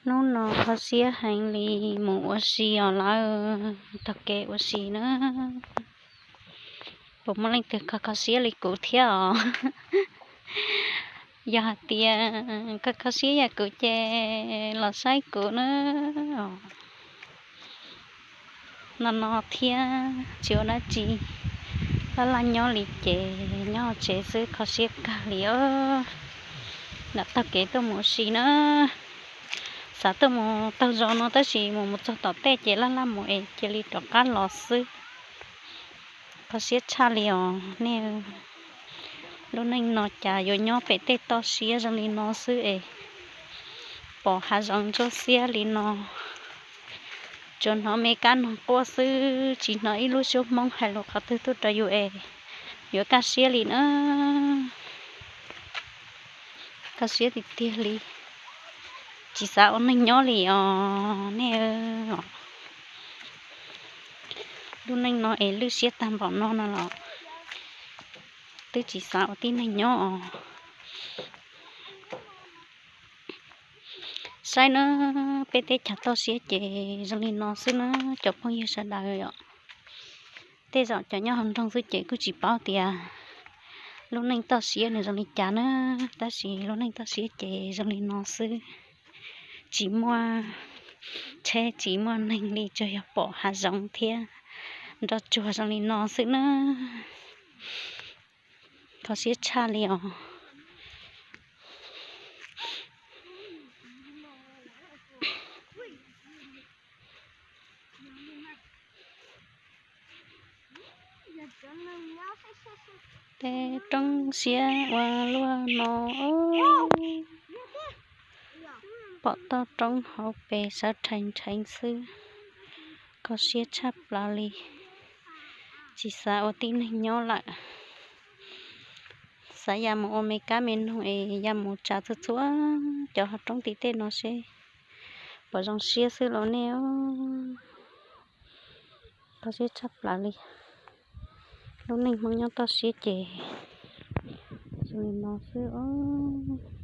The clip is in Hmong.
Hnub no kho siab heev li, mus ua si os lawm, taug kev ua si na. Puas muaj leej twg kho kho siab li kuv thiab os? Yog hais tias kho kho siab yam kuv ces los saib kuv na. No no thiab tsis ua dab tsi, laj laj nyob li ces nyob tsev xwb kho siab kawg li os. Lam taug kev tuaj mus ua si na. Xav tuaj mus taug zos no tab sis mus mus txog tom tej ces laj laj mus es cia li rov qab los xwb. Kho siab tshaj li os nej. Lub neej no cas yuav nyob pem tej toj siab zoo li no xwb es pom hav zoov ntsuab xiab li no. Tsuas hnov me kab noog quaj xwb, tsis hnov ib lub suab Hmoob hais lus qhov twg tuaj rau yus es yuav kaj siab li na. Kaj siab tiag tiag li, tsis xav ua neeg nyob li os nej. Lub neej no es lwj siab tag npaum no no los twb tsis xav ua tib neeg nyob os. Saib na, peb teb chaws toj siab ces zoo li no xwb na cov phooj ywg sawv daws os. Tej zaum cov nyob hauv nroog xwb ces kuj tsis paub tias lub neej toj siab nws zoo li cas na, tab sis lub neej toj siab ces zoo li no xwb. Tsis muaj tsheb tsis muaj neeg li, tsuas yog pom hav zoov thiab nroj tsuag zoo li no xwb na. Kho siab tshaj li os. Tej roob siab ua luaj no, pom toj roob hauv pes sawv rhees rhees xwb. Kho siab tshaj plaws li, tsis xav ua tib neeg nyob lawm. Xav ya mus ua me kab me noog es ya mus tsa txhua txhua cov hav roob tim tej no seb puas zoo siab xwb los nej. Kho siab tshaj plaws li, lub neej Hmoob nyob toj siab ces zoo li no xwb os.